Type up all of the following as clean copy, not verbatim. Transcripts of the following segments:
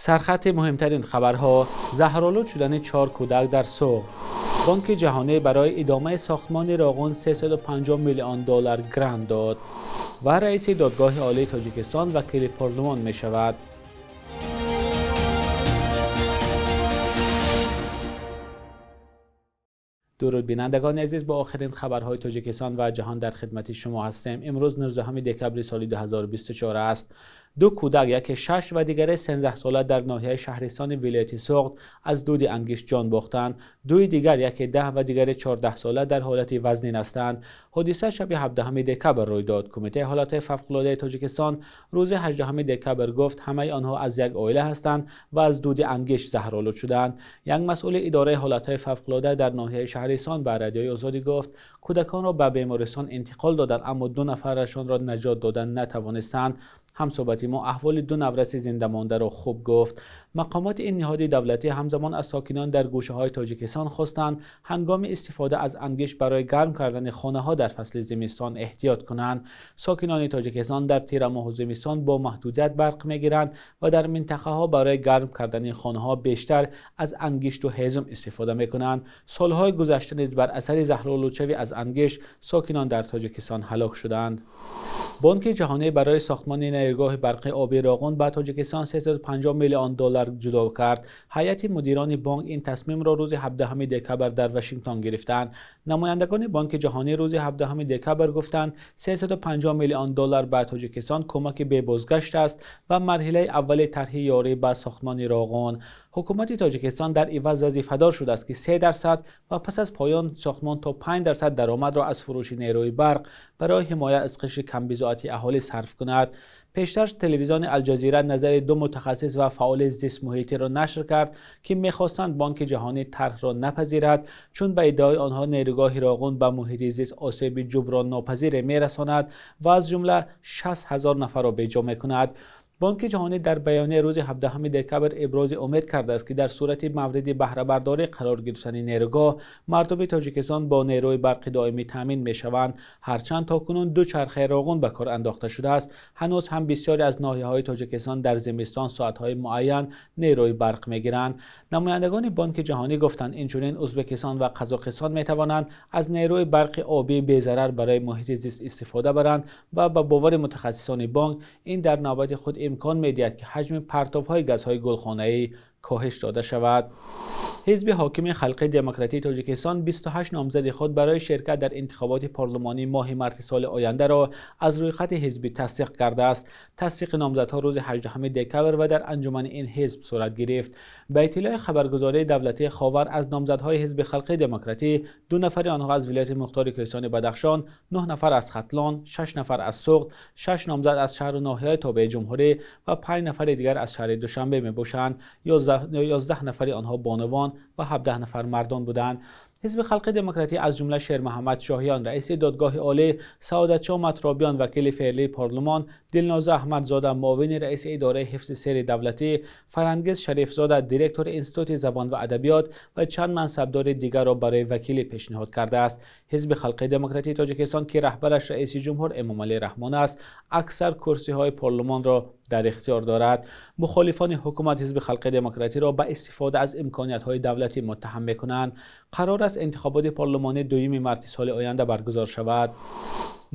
Сархати муҳимтарин хабарҳо: заҳролуд шудани 4 кӯдак дар Суғд. Бонки ҷаҳонӣ барои идомаи сохтмони Роғун 350 миллион доллар грант дод ва раиси Додгоҳи Олии Тоҷикистон вакили парлумон мешавад. Дуруд бинандагони азиз, бо охирин хабарҳои Тоҷикистон ва ҷаҳон дар хидмати шумо ҳастем. Имрӯз 19 декабри соли 2024 аст. Ду кӯдак, яке 6 ва дигаре 13 сола, дар ноҳияи Шаҳристони вилояти Суғд аз дуди ангишт ҷон бохтанд. Дуи дигар, яке 10 ва дигаре 14 сола, дар ҳолати вазнин ҳастанд. Ҳодиса шаби 17 декабр рӯй дод. Кумитаи ҳолатҳои фавқулодаи Тоҷикистон рӯзи 18 декабр гуфт ҳамаи онҳо аз як оила ҳастанд ва аз дуди ангишт заҳролуд шуданд. Як масъули идораи ҳолатҳои фавқулода дар ноҳияи Шаҳристон ба Радиои Озодӣ гуфт кӯдаконро ба беморхона интиқол доданд, аммо ду нафарашонро наҷот додан натавонистанд. Ҳамсӯҳбати мо аҳволи ду навраси зиндамондаро хуб гуфт. Мақомоти ин ниҳоди давлатӣ ҳамзамон аз сокинон дар гӯшаҳои Тоҷикистон хостанд ҳангоми истифода аз ангишт барои гарм кардани хонаҳо дар фасли зимистон эҳтиёт кунанд. Сокинони Тоҷикистон дар тирамоҳу зимистон бо маҳдудият барқ мегиранд ва дар минтақаҳо барои гарм кардани хонаҳо бештар аз ангишту ҳезум истифода мекунанд. Солҳои гузашта низ бар асари заҳролудшавӣ аз ангишт сокинон дар Тоҷикистон ҳалок шуданд. Бонки ҷаҳонӣ барои сохтмони нерӯгоҳи барқи обии Роғун ба Тоҷикистон 350 миллион доллар ҷудо кард. Ҳайати мудирони бонк ин тасмимро рӯзи 17 декабр дар Вашингтон гирифтанд. Намояндагони Бонки ҷаҳонӣ рӯзи 17 декабр гуфтанд 350 миллион доллар ба Тоҷикистон кӯмаки бебозгашт аст ва марҳилаи аввали тарҳи ёрӣ ба сохтмони Роғун. Ҳукумати Тоҷикистон дар иваз вазифадор шудааст ки 3% ва пас аз поён сохтмон то 5% даромадро аз фурӯши нерӯи барқ барои ҳимоя аз қишри камбизоати аҳолӣ сарф кунад. Пештар телевизиони Алҷазира назари ду мутахассис ва фаъоли зистмуҳитиро нашр кард, ки мехостанд Бонки ҷаҳонӣ тарҳро напазирад, чун ба иддаои онҳо нерӯгоҳи Роғун ба муҳити зист осеби ҷуброннопазире мерасонад ва аз ҷумла 60 000 нафарро беҷо мекунад. Бонки ҷаҳонӣ дар баёнияи рӯзи 17 декабр ибрози умед кардааст, ки дар сурати мавриди баҳрабардорӣ қарор гирифтани нерӯгоҳ, мардуми Тоҷикистон бо нерӯи барқи доимӣ таъмин мешаванд. Ҳарчанд то кунун ду чархаи Роғун ба кор андохта шудааст, ҳанӯз ҳам бисёре аз ноҳияҳои Тоҷикистон дар зимистон соатҳои муайян нерӯи барқ мегиранд. Намояндагони Бонки ҷаҳонӣ гуфтанд инчунин Ӯзбекистон ва Қазоқистон метавонанд аз нерӯи барқи обӣ безарар барои муҳити зист истифода баранд ва ба бовари мутахассисони бонк ин дар навбати худ имкон медиҳад, ки ҳаҷми партовҳои газҳои гулхонаӣ коҳиш дода шавад. Ҳизби ҳокими Халқи Демократии Тоҷикистон 28 номзади худ барои ширкат дар интихоботи парлумонии моҳи марти соли ояндаро аз рӯйхати ҳизбӣ тасдиқ кардааст. Тасдиқи номзадҳо рӯзи 18 декабр ва дар анҷумани ин ҳизб сурат гирифт. Ба иттилои хабаргузории давлатии Ховар, аз номзадҳои ҳизби Халқи Демократӣ 2 нафари онҳо аз вилояти мухтори Кӯҳистони Бадахшон, 9 нафар аз Хатлон, 6 нафар аз Суғд, 6 номзад аз шаҳру ноҳияҳои тобеи ҷумҳурӣ ва 5 нафари дигар аз шаҳри Душанбе мебошанд. 11 нафари онҳо бонувон ва 17 нафар мардон буданд. Ҳизби Халқи Демократӣ аз ҷумла Шермуҳаммад Шоҳиён, раиси Додгоҳи Олӣ, Саодатшоҳ Матробиён, вакили феълии парлумон, Дилноза Аҳмадзода, муовини раиси идораи ҳифзи сири давлатӣ, Фарангиз Шарифзода, директори Институти забон ва адабиёт ва чанд мансабдори дигарро барои вакилӣ пешниҳод кардааст. Ҳизби Халқи Демократии Тоҷикистон, ки раҳбараш раиси ҷумҳур Эмомалӣ Раҳмон аст, аксар курсиҳои парлумонро дар ихтиёр дорад. Мухолифони ҳукумат Ҳизби Халқи Демократиро ба истифода аз имкониятҳои давлатӣ муттаҳам мекунанд. Қарор аст интихоботи парлумонӣ 2 марти соли оянда баргузор шавад.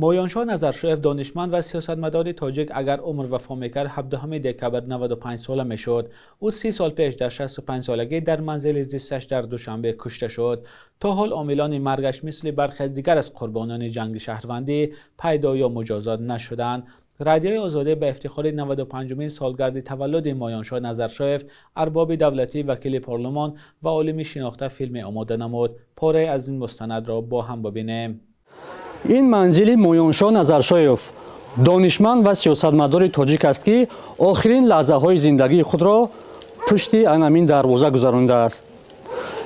Моёншоҳ Назаршоев, донишманд ва сиёсатмадори тоҷик, агар умр вафо мекард 17 декабр 95 сола мешуд. Ӯ 30 сол пеш дар 65 солагӣ дар манзили зисташ дар Душанбе кушта шуд. То ҳол омилони маргаш мисли бархе дигар аз қурбонони ҷанги шаҳрвандӣ пайдо ё муҷозот нашуданд. Радиои Озодӣ ба ифтихори 95-умин солгарди таваллуди Моёншоҳ Назаршоев, арбоби давлатӣ, вакили парлумон ва олими шинохта филме омода намуд. Порае аз ин мустанадро бо ҳам бибинем. Ин манзили Моёншоҳ Назаршоев, донишманд ва сиёсатмадори тоҷик аст, ки охирин лаҳзаҳои зиндагии худро пушти анамин дарвоза гузаронидааст.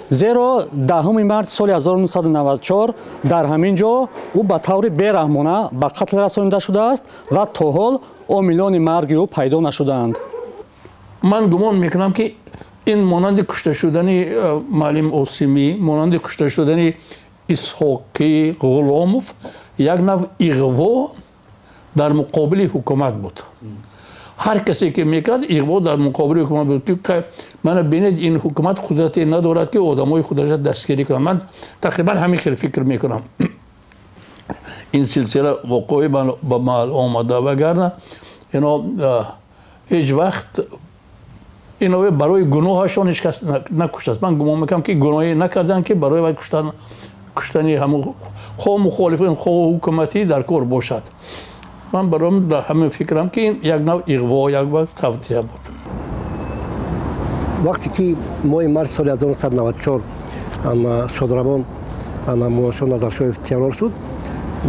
Зеро 10 март соли 1994 дар ҳамин ҷо ӯ ба таври бераҳмона ба қатл расонида шудааст ва то ҳол омилони марги ӯ пайдо нашудаанд. Ман гумон мекунам, ки ин монанди кушта шудани муаллим Осимӣ, монанди кушта шудани Исҳоқӣ Ғуломов як нав иғво дар муқобили ҳукумат буд. Ҳар касе ки мекард, иғво дар муқобили ҳукумат буд, ки мана бинед, ин ҳукумат қудрате надорад, ки одамои худашро дастгирӣ кунад. Ман тақрибан ҳамин хел фикр мекунам. Ин силсила воқеӣ ба маҳал омада, вагарна ино ҳеҷ вақт ино барои гуноҳашон ҳеҷ кас накуштааст. Ман гумон мекунам, ки гуноҳе накарданд, ки барои вай куштани ҳамун хоҳ мухолифин, хоҳ ҳукуматӣ дар кор бошад. Ман баром дар ҳамин фикрам, ки ин як нав иғво, як нав тавтия буд. Вақте ки моҳи марти соли 1994 шодравон Муҳаммадшоҳ Назаршоев террор шуд,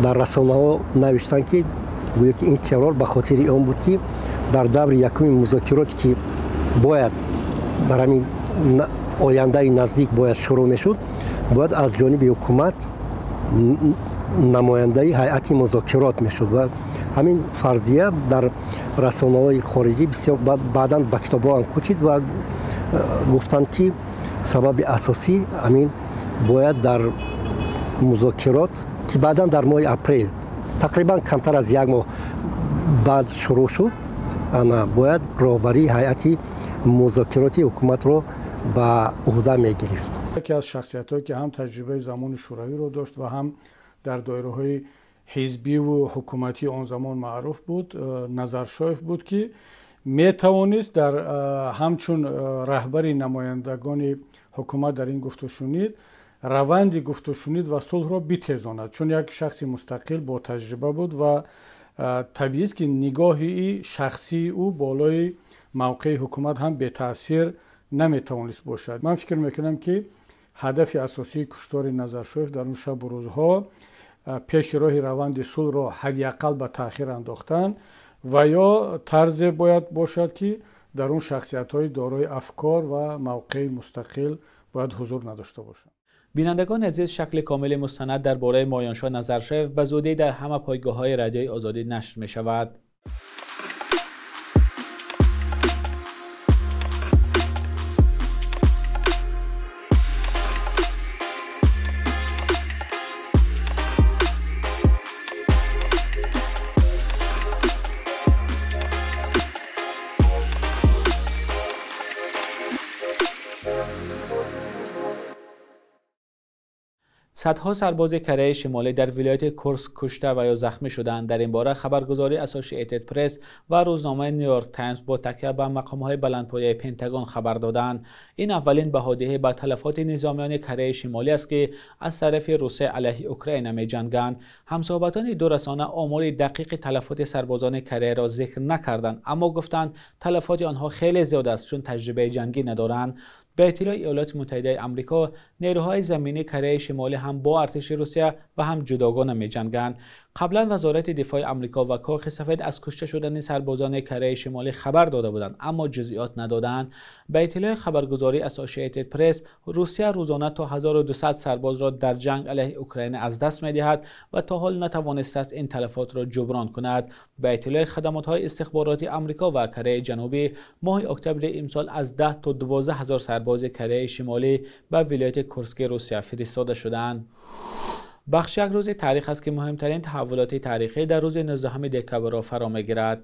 дар расонаҳо навиштанд, ки гӯё ки ин террор ба хотири он буд, ки дар даври якуми музокироте, ки бояд дар ҳамин ояндаи наздик бояд шурӯъ мешуд, бояд аз ҷониби ҳукумат намояндаи ҳайати музокирот мешуд. Ва ҳамин фарзия дар расонаҳои хориҷӣ бисёр, баъдан ба китобҳо ҳам кӯчид ва гуфтанд, ки сабаби асосӣ ҳамин бояд дар музокирот, ки баъдан дар моҳи апрел, тақрибан камтар аз як моҳ баъд шурӯъ шуд, бояд роҳбарии ҳайати музокироти ҳукуматро ба уҳда мегирифт. Яке аз шахсиятҳое, ки ҳам таҷрибаи замони шӯравиро дошт ва ҳам дар доираҳои ҳизбиву ҳукуматии он замон маъруф буд, Назаршоев буд, ки метавонист дар ҳамчун раҳбари намояндагони ҳукумат дар ин гуфтушунид раванди гуфтушунид ва сулҳро битезонад, чун як шахси мустақил бо таҷриба буд ва табиист, ки нигоҳи шахсии ӯ болои мавқеи ҳукумат ҳам бетаъсир наметавонист бошад. Ман фикр мекунам, ки ҳадафи асосии куштори Назаршоев дар он шабу рӯзҳо пеши роҳи раванди сулҳро ҳадди ақал ба таъхир андохтан ва ё тарзе бояд бошад, ки дар он шахсиятҳои дорои афкор ва мавқеи мустақил бояд ҳузур надошта бошанд. Бинандагони азиз, шакли комили мустанад дар бораи Моёншоҳ Назаршоев ба зудӣ дар ҳама пойгоҳҳои Радиои Озодӣ нашр мешавад. Садҳо сарбози Кореяи Шимолӣ дар вилояти Курск кушта ва ё захмӣ шуданд. Дар ин бора хабаргузории Associated Press ва рӯзномаи New York Times бо такя ба мақомҳои баландпояи Пентагон хабар доданд. Ин аввалин баҳодиҳӣ ба талафоти низомиёни Кореяи Шимолӣ аст, ки аз тарафи Русия алайҳи Украина меҷанганд. Ҳамсӯҳбатони ду расона омори дақиқи талафоти сарбозони Кореяро зикр накарданд, аммо гуфтанд, талафоти онҳо хеле зиёд аст, чун таҷрибаи ҷангӣ надоранд. Ба иттилои Иёлоти Муттаҳидаи Амрико, нерӯҳои заминии Кореяи Шимолӣ ҳам бо артиши Русия ва ҳам ҷудогона меҷанганд. Қаблан Вазорати дифои Амрико ва Кохи Сафед аз кушта шудани сарбозони Кореяи Шимолӣ хабар дода буданд, аммо ҷузъиёт надоданд. Ба иттилои хабаргузории Associated Press, Русия рӯзона то 1200 сарбозро дар ҷанг алайҳи Украина аз даст медиҳад ва то ҳол натавонистааст ин талафотро ҷуброн кунад. Ба иттилои хадамотҳои истихборотии Амрико ва Кореяи Ҷанубӣ, моҳи октябри имсол аз 10 то 12 ҳазор сарбози Кореяи Шимолӣ ба вилояти Курски Русия фиристода шуданд. Бахш як рӯзи таърих аст, ки муҳимтарин таҳаввулоти таърихӣ дар рӯзи 19 декабрро фаро мегирад.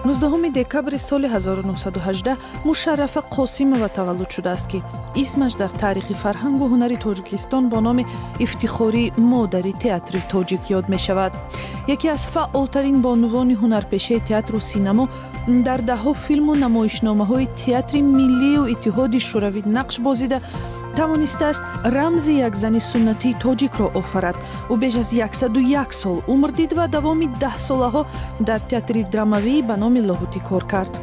19 декабри соли 1918 Мушаррафа Қосимова таваллуд шудааст, ки исмаш дар таърихи фарҳангу ҳунари Тоҷикистон бо номи ифтихории модари театри тоҷик ёд мешавад. Яке аз фаъолтарин бонувони ҳунарпешаи театру синамо, дар даҳҳо филму намоишномаҳои театри миллию Иттиҳоди Шӯравӣ нақш бозида, тавонистааст рамзи як зани суннатии тоҷикро офарад. Ӯ беш аз 101 сол умр дид ва давоми даҳсолаҳо дар театри драмавии ба номи Лоҳутӣ кор кард.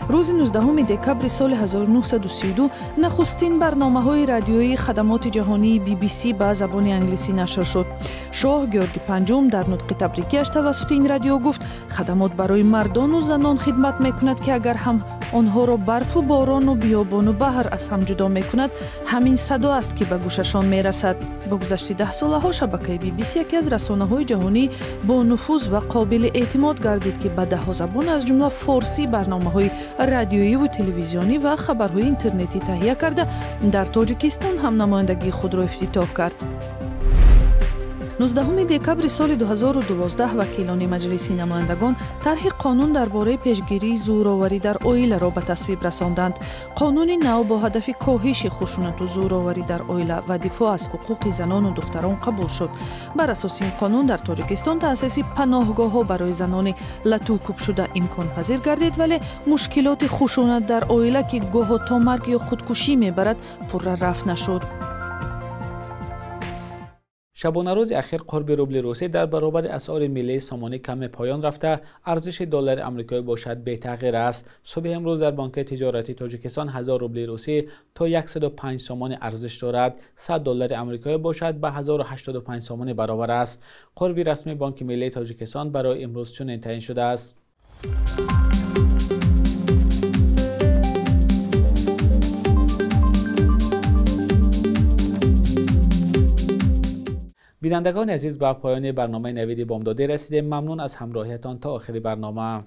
Рӯзи 19 декабри соли 1932 нахустин барномаҳои радиоии хадамоти ҷаҳонии BBC ба забони англисӣ нашр шуд. Шоҳ Георги Панҷум дар нутқи табрикиаш тавассути ин радио гуфт: хадамот барои мардону занон хидмат мекунад, ки агар ҳам Онҳоро барфу борону биёбону баҳр аз ҳам ҷудо мекунад, ҳамин садо аст, ки ба гӯшашон мерасад. Бо гузашти даҳсолаҳо шабакаи BBC яке аз расонаҳои ҷаҳонӣ бо нуфуз ва қобили эътимод гардид, ки ба даҳҳо забон, аз ҷумла форсӣ, барномаҳои радиоиву телевизионӣ ва хабарҳои интернетӣ таҳия карда, дар Тоҷикистон ҳам намояндагии худро ифтитоҳ кард. 19 декабри соли 2012 вакилони Маҷлиси намояндагон тарҳи қонун дар бораи пешгирии зӯроварӣ дар оиларо ба тасвиб расонданд. Қонуни нав бо ҳадафи коҳиши хушунату зӯроварӣ дар оила ва дифоъ аз ҳуқуқи занону духтарон қабул шуд. Бар асоси ин қонун дар Тоҷикистон таъсиси паноҳгоҳҳо барои занони латукӯбшуда имконпазир гардид, вале мушкилоти хушунат дар оила, ки гоҳо то марг ё худкушӣ мебарад, пурра рафт нашуд. Шабонарӯзи ахир қурби рубли русӣ дар баробари асъори миллии сомонӣ каме поён рафта, арзиши доллари амрикоӣ бошад бетағйир аст. Субҳи имрӯз дар Бонки тиҷоратии Тоҷикистон 1000 рубли русӣ то 105 сомонӣ арзиш дорад, 100 доллари амрикоӣ бошад ба 1085 сомонӣ баробар аст. Қурби расмии Бонки миллии Тоҷикистон барои имрӯз чунин таъин шудааст. Бинандагони азиз, ба поёни барномаи Навиди Бомдодӣ расидем. Мамнун аз ҳамроҳиятон то охири барнома.